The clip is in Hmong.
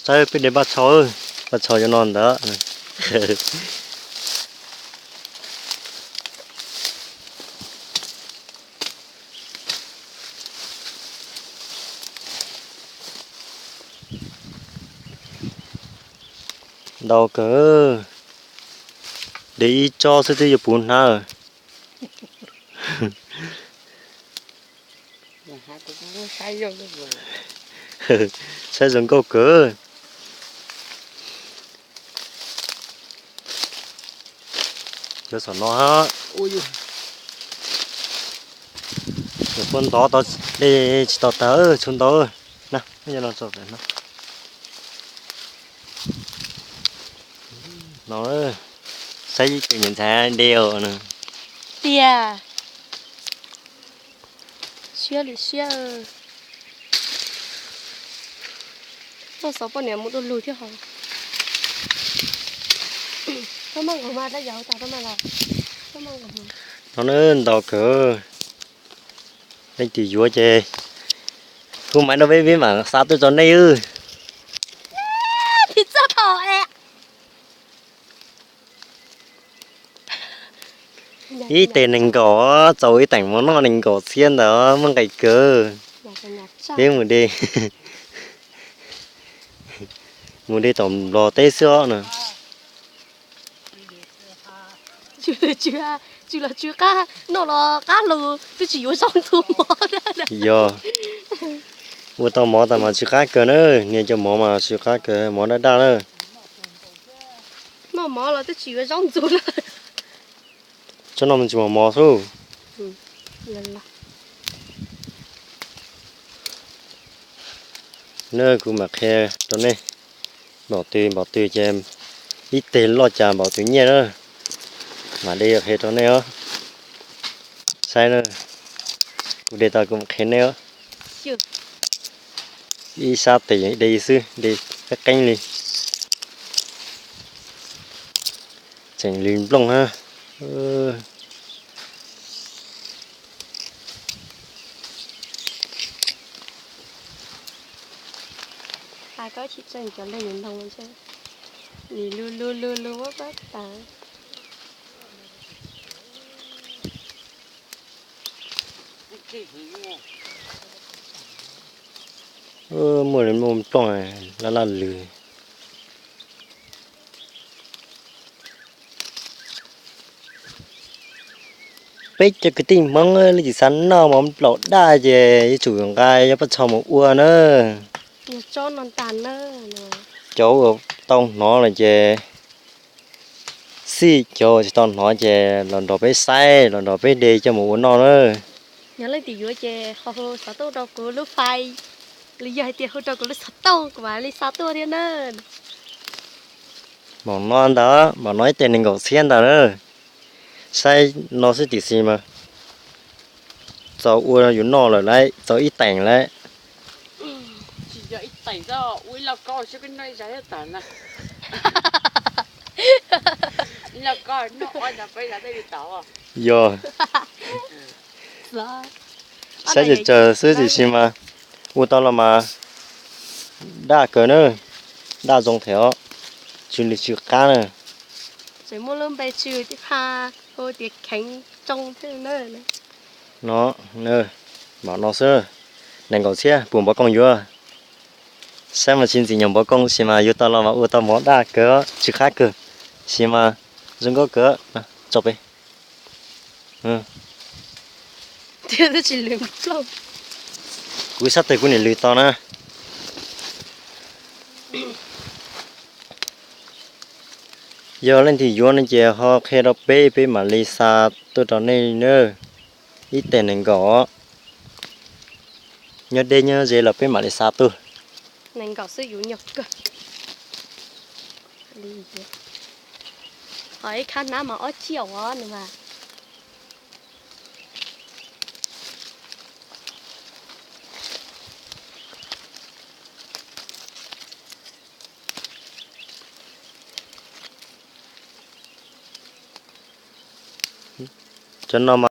Saib peb de paj tsho, paj tsho cov no ntawd. Ntau kawg, de ib tsob xwb twb yuav puv hnab. Saib zoo nkauj kawg. Cov saum no, cov puab ntov tau, dej tsis tau tag, tshuav ntau na. No, saib ib tes niam ntxhais de os. Tiag. Siab li siab. Tuaj xov poj niam mus dua lug thiab hos. Tau maj nkaus mas, dab yau tas tau maj los. Tau maj nkaus mas. No na, ntau kawg. Leej twg yuav ces hu maiv rau peb, peb mam xa tuaj rau nej. Phim txog thaum es. Ib tes nees nkaum, txaus ib teem mov noj nees nkaum txhiab ntawd muaj nqis kawg. Peb mus de, mus de tom Nplog teb xwb os na. Tsis los tsw qab, noj los qab lug, twb tsis yuav zaub ntxuag mov. Yog ua tau mov tas mas tsw qab kawg na, niag cov mov mas tsw qab kawg, mov daj daj na. Noj mov los twb tsis yuav zaub ntxuag na. Tsob no mas tsis mos mov xwb. Na kuv mam qhia rau nej, npaum twg npaum twg ces ib teg loj cas npaum twg nyiaj na. Mam de qhia rau nej os. Saib na, kuv de tau kuv mam qhia nej os. Ib sab tes de xwb, de qeeb qeeb li. Tseem lwg nplooj na. Hais koj tsis tseem cov lwg ntoo, nws lug lug lug lug ua pab tas. Muaj li muaj nplooj laj laj lwg. Peb cov kwv tij Hmoob leej twg xav noj mov nplaum daj ces yuav tsum nqa cov pob txha mus ua na. Cov uas tau hnov lawm ces xij, cov uas tsis tau hnov ces los nrog peb saib, los nrog peb de coj mus ua noj na. Yog leej twg yuav ces ho hu xov tooj rau kuv lub fai, los yog hais tias hu rau kuv lub xov tooj kuv mam li xa tuaj thiab na. Npaum no ntawd, npaum no ib teg nees nkaum txhiab ntawd na. Saib no xwb tiam sis mas txaus ua yus noj lawm lauj, txaus ib teem lauj. Yog. Saib tsawg tsawg xwb tiam sis mas ua tau los mas daj kawg na, daj zoo thiab os, tsw li tsw qab na. Tseem muaj lub npe tsw tib pha, hu tias kheev tsoo thiab na. No, npaum no xwb, nees nkaum txhiab puas npov kooj yuav? Saib mas tsis ntxim nyog npov kooj sis mas yuav tau los mas ua tau mov daj kawg, tsw qab kawg, sis mas zoo nkauj kawg. Tso peb. Kuv sab tes kuv niam lwg tau na. Yog leej twg yuav no ces ho qhia rau peb, peb mam li xa tuaj rau nej na. Ib teg nees nkaum, nyob deb nyob ze los peb mam li xa tuaj. Nees nkaum xwb yuav nyuaj kawg. Ho ib khab hnab mas ob tsiaum os nws mas. Cov no mas